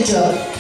Сергучев.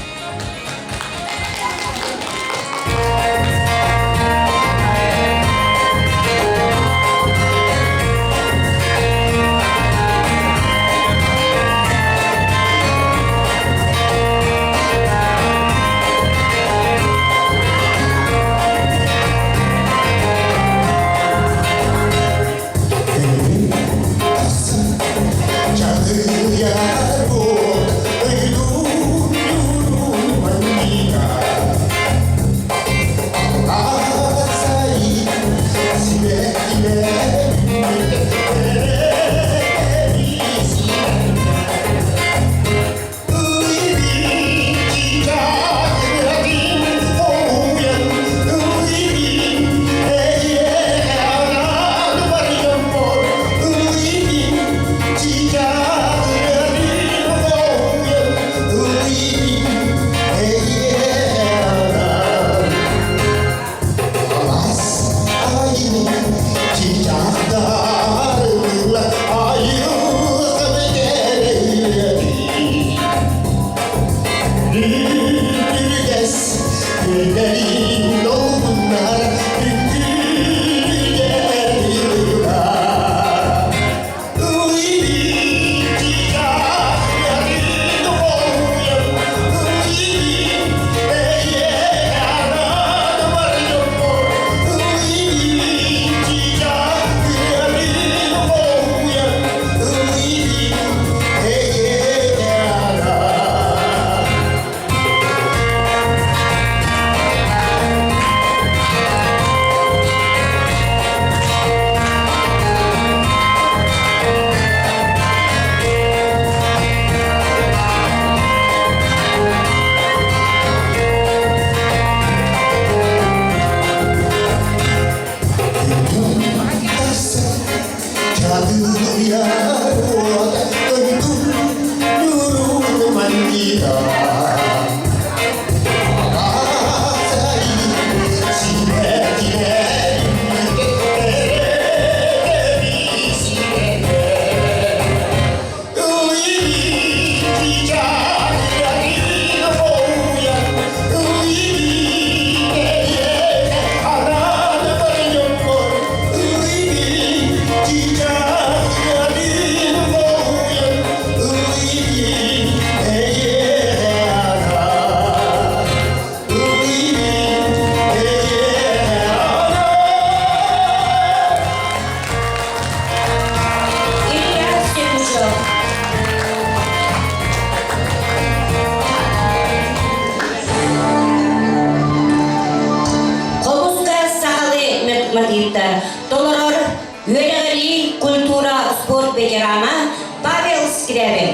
Илья Сергучев. Хомуска сахалыы матыыптар толорор үөрэҕирии, культура, спорт ветерана Павел Скрябин.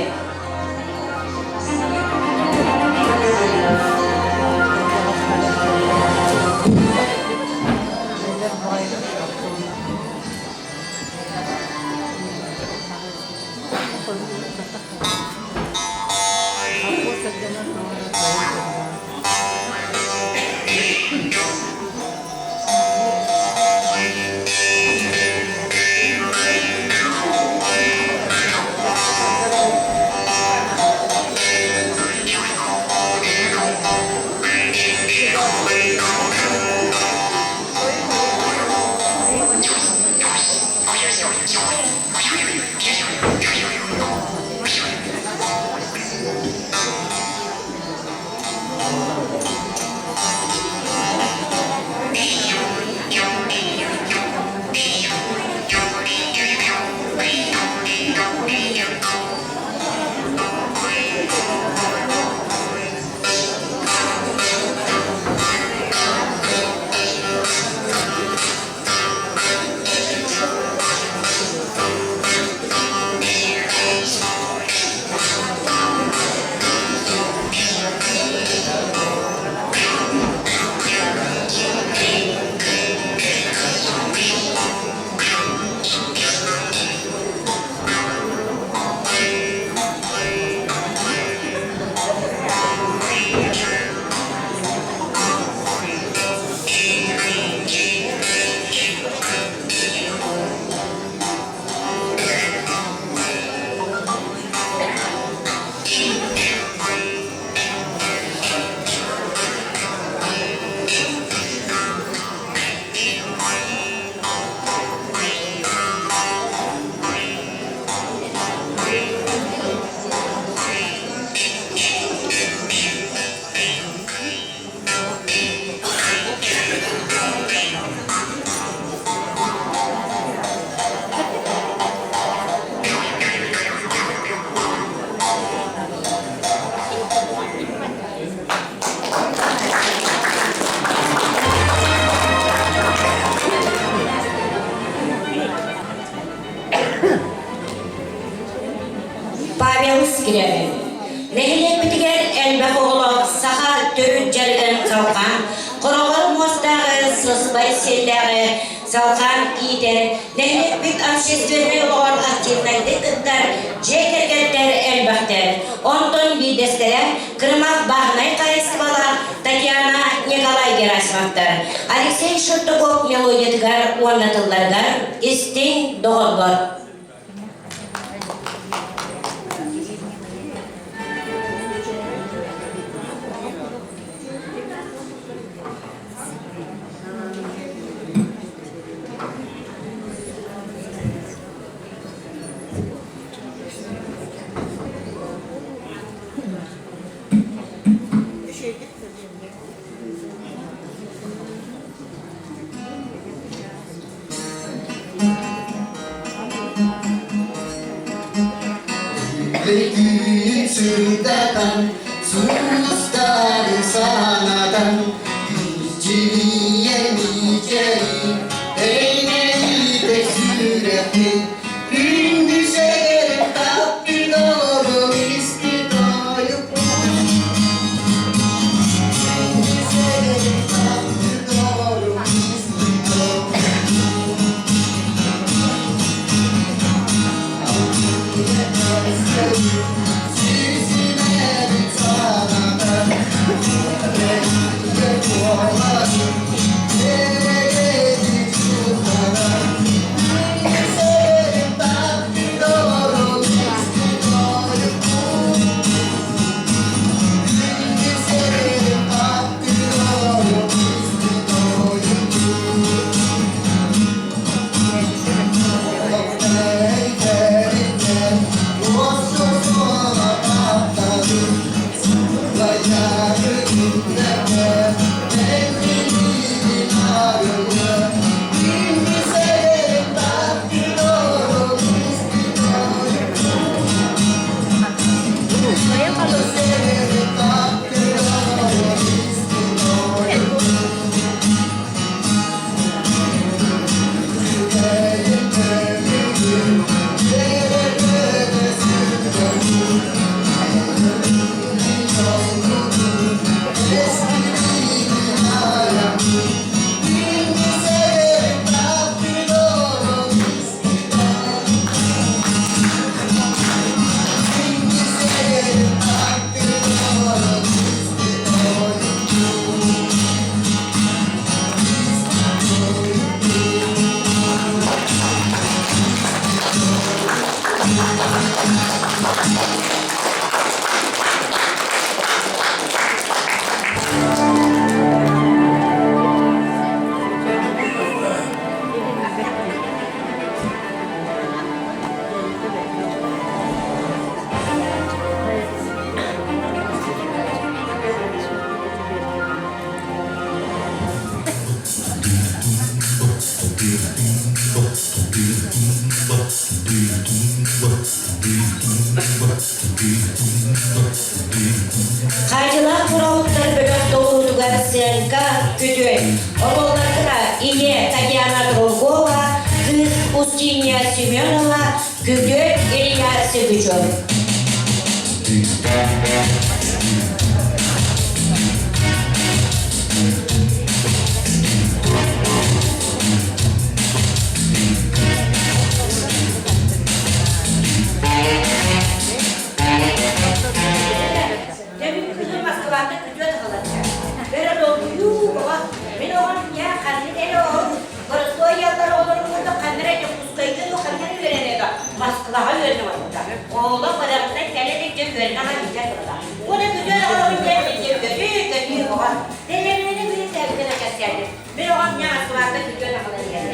Скрябин. Нэһилиэкпитигэр элбэх оҕолоох саха төрүт дьарыгын салҕаан, хороҕор муостааҕы, сыспай сиэллээҕи салҕаан иитэр, нэһилиэкпит общественнай олоҕор активнайдык кыттар дьиэ кэргэттэр элбэхтэр. Онтон биирдэстэрэ Крымах бааһынай хаһаайыстыбалаах Татьяна Николай Герасимовтар, Алексей Шертуков мелодиятыгар уонна тылларыгар «Истиҥ доҕорбор». Үлэкүүнүн сырдатан, сулустары санатан, Илдьирийэ мичээрин, эймэйитэ сүрэхпин, Күндү сэгэрим таптыыр доҕорум исти тойукпун. Күндү сэгэрим таптыыр доҕорум исти тойукпун. Хаадьылаах хороһуттар бөлөх толуутугар сыаҥка күтүөт, оруолларга ийэ Татьяна Другова, кыыс Устинья Семенова, күтүөт Илья Сыгычев. Дьэ, мин кыыһым Москваттан күтүөт аҕаларга. Бэрэ долгуйуу оҕо. Мин оҕом дьэ ханнык эрэ оҕом боростуой ыаллар оҕолорун курдук ханна эрэ Дьокуускайга дуу ханна эрэ үөрэнэ да Москваҕа үөрэнэ барбыта. Оҕолор барахсан кэлэ илик дьэ үөрэнэ аҕай илдьэ турда. Уонна күтүөт аҕаларын дьэ илдьэ көтүү көтүү оҕо. Тэллэминэ билин сээбитин кэпсээтим. Мин оҕом дьэ Москваттан күтүөт аҕалан иһэр.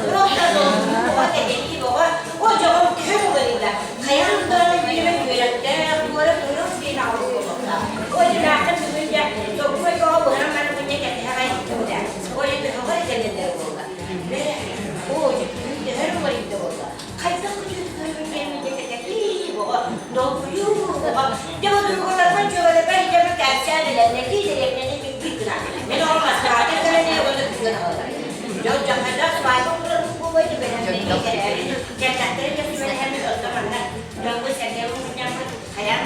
Туруох да долгуйуу оҕо кэтэнии оҕо. О дьоҕум төһө уларыйда. Хайаан даҕаны биирэ үөрэхтээх, туора туруох диэн аҕалыы буолуохтаах. Ол иһин бүгүн дьэ сокуой оҕо быһан баран күннэ кэтэһэ иттибитэ. Ол иһин төһөҕөр кэлэллэр буолла. Бэрэ, оо, дьэ күн төһөр уларыйда буолла. Хайдах күтүөтүгэр дьэ кэтэтии оҕо, долгуйуу оҕо. Дьэ бу туругуларбын чугаларбар дьэ бу кэпсээн элэннэтии дэриэбинэни бүппүт гына. Мин оҕом Москваҕа кэлэн уонна күтүөн аҕалар. Дьон дьахтардаах свадьба турар буолуой түбэһэн кэлээри. Кэлтэхтэрин да сүбэлэһэммит онно манна дьоҥҥо сэргэҕэ мунньаммыт хайаан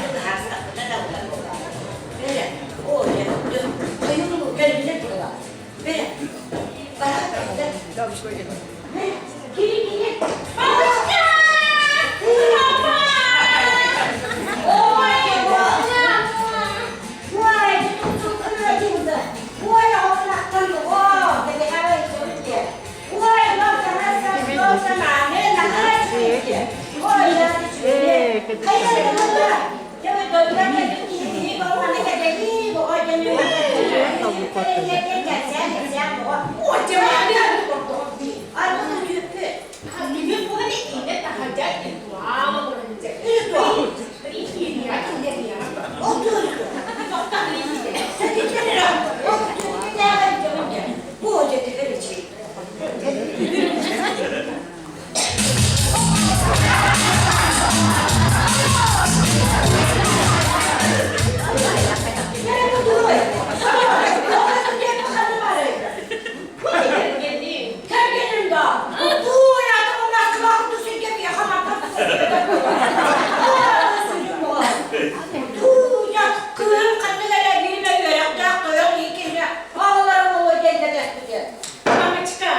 Мамочка,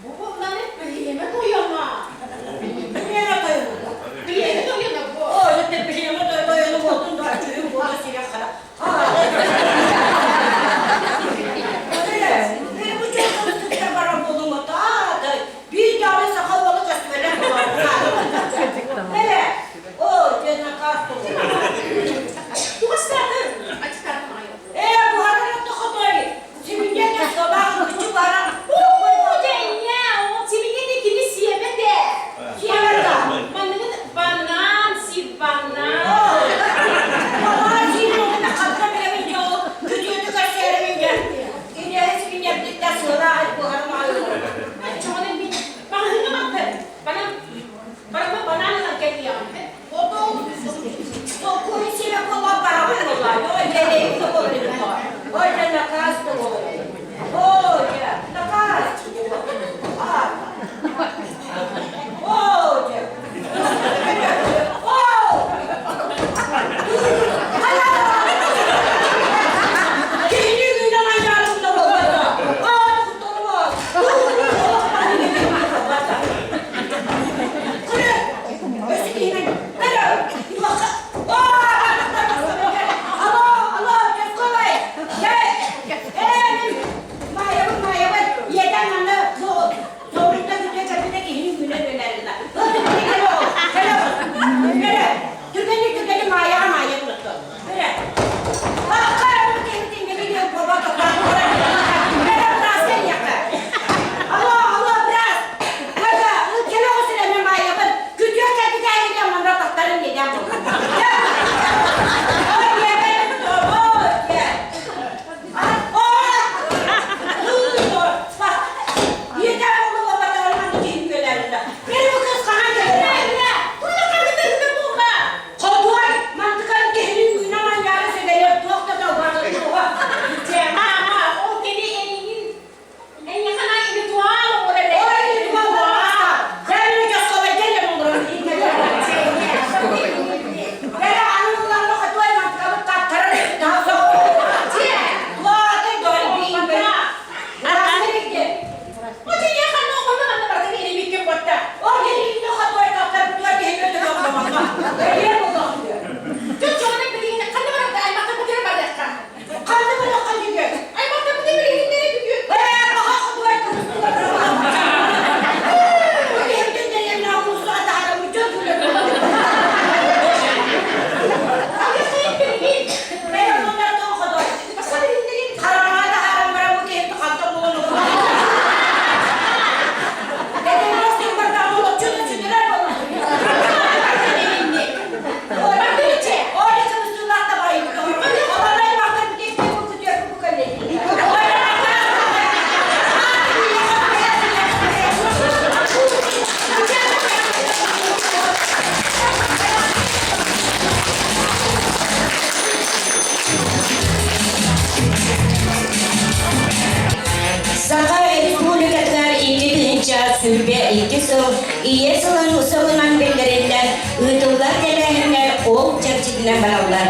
бу буолланы бириэмэ тойоно. Бириэмэ тойоно. Бириэмэ тойоно бу. О, это бириэмэ тойоно буолтун да чуйун буола сирэх хара. Биир даҕаны саха уола көстүбэтэх буолар. О, дьэ накаас Тугустаатын, ачтаатын аҕай. Ээ, буһарар хотой, сибинньэ собаах күчү баран. Оо, дьэ, ол сибинньэ кини сиэбэт ээ. Сиэбэт да. Манныгын банан сиир банан. Банан сиир уонна хатта билэбин дьэ ол күтүөтү көрсөөрүмүн дьэ. Киниэхэ сибинньэбититтэн сыалаах буһарым аҕай. Оччоҕуна мин маҕаһыыҥҥа бардым. Банан, барама банан ылан кэлиэҕим. Мама, ол кини эйигин эйиэхэ ритуал оҥорор Саха Республикатыгар 2022 сыл Ийэ сылын сылынан биллэриллэр ыытыллар тэрээһиннэр ол чэрчитинэн бараллар.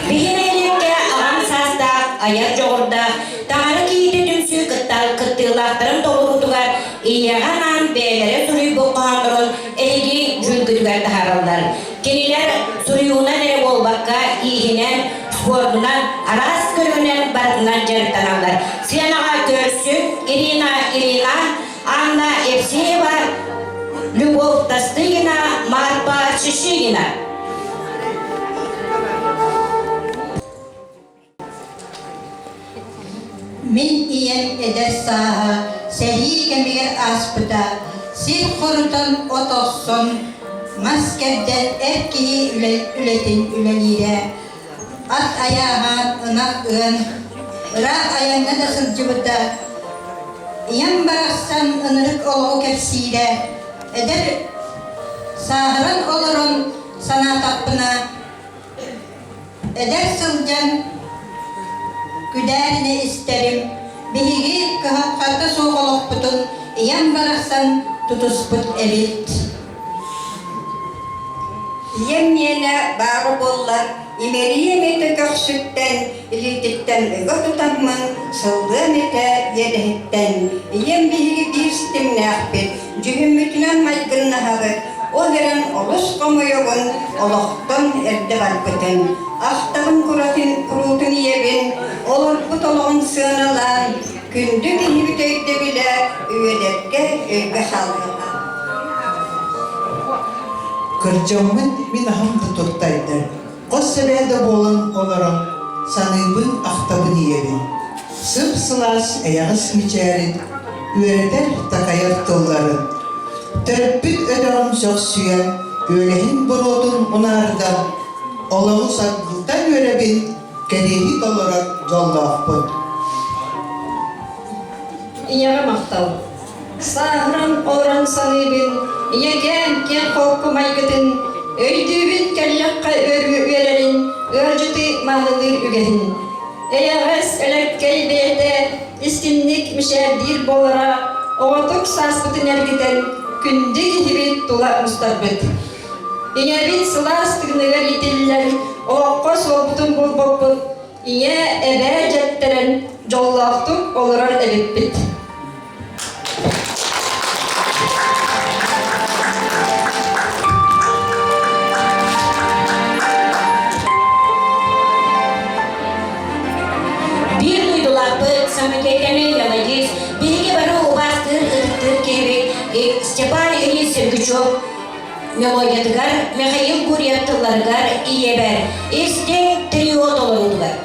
Биһи нэһилиэккэ аҕам саастаах, айар дьоҕурдаах, таҥара киһитэ түмсүү кыттыылаахтарын толоруутугар ийэҕэ анаан бэйэлэрэ суруйбут хоһооннорун эһиги дьүүлгүтүгэр таһаараллар. Кинилэр суруйуунан эрэ буолбакка, ииһинэн, спордунан, араас көрүҥүнэн барытынан дьарыктаналлар. Сыанаҕа көрсүҥ Ирина Ильина, Анна Евсеева, Любовь Тастыгина, Марпа Шишигина. Мин ийэм эдэр сааһа сэрии кэмигэр ааспыта, сир хорутан от охсон, мас кэрдэн эр киһи үлэтин үлэлиирэ. Ат айааһаан, ынах ыан, ыраах айаҥҥа да сылдьыбыта. Ийэм барахсан ынырык олоҕу кэпсиирэ, эдэр сааһыран олорон санаатахпына, Эдэр сылдьан күдээринэ истэрим, биһиги кыһалҕата суох олохпутун ийэм барахсан тутуспут эбит. Ийэм миэнэ баара буоллар, имэриэм этэ көхсүттэн, илиититтэн ыга тутаммын, сыллыам этэ иэдэһиттэн. Ийэм биһиги биир ситимнээхпит, дьүһүммүтүнэн майгыннаһабыт, ол эрэн олус хомойобун, олохтон эрдэ барбытын. Ахтабын куратын, куруутун ийэбин, олорбут олоҕун сыаналаан, күндү киһибит өйдөбүлэ үйэлэргэ өйгө хаалыаҕа. Кырдьаммыт мин аһым да туртайда, хос эбээ да буолан олорон, саныыбын, ахтабын ийэбин. Сып-сылаас эйэҕэс мичээрин, үөрэтэр, такайар тылларын. Төрөппүт өтөҕүм сөхсүйэн, үөлэһин буруотун унаардан, олоҕу саргылтан үөрэбин, кэриэһи толорор дьоллоохпун. Ийэҕэ махтал. Сааһыран олорон саныыбын, ийэкээм киэҥ холку майгытын, өйдүүбүн кэллэххэ үөрэрин, ыалдьыты маанылыыр үгэһин. Эйэҕэс, элэккэй бэйэтэ истинник мичээрдиир буолара, оҕотук сааспытын эргитэн, күндү киһибит тула мустарбыт. Ийэбит сылаас тыыныгар иитиллэн, олоххо суолбутун булбуппут, ийэ, эбээ дьэттэрэн дьоллоохтук олорор эбиппит. Биир дойдулаахпыт самодеятельный мелодист, биһиги бары убаастыыр ытыктыыр киһибит Степан Ильич Сергучев мелодиятыгар Михаил Гурьев тылларыгар ийэбэр истиҥ трио толоруутугар.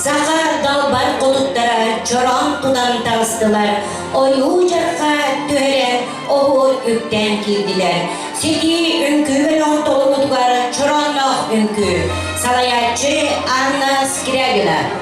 Саха далбар кулуттара чороон тутан таҕыстылар, ойуу-дьарҕа түһэрэн оһуор үктээн киирдилэр. Ситии үҥкүү бөлөҕүн толорутугар чороонноох үҥкүү. Салайааччы Анна Скрябина.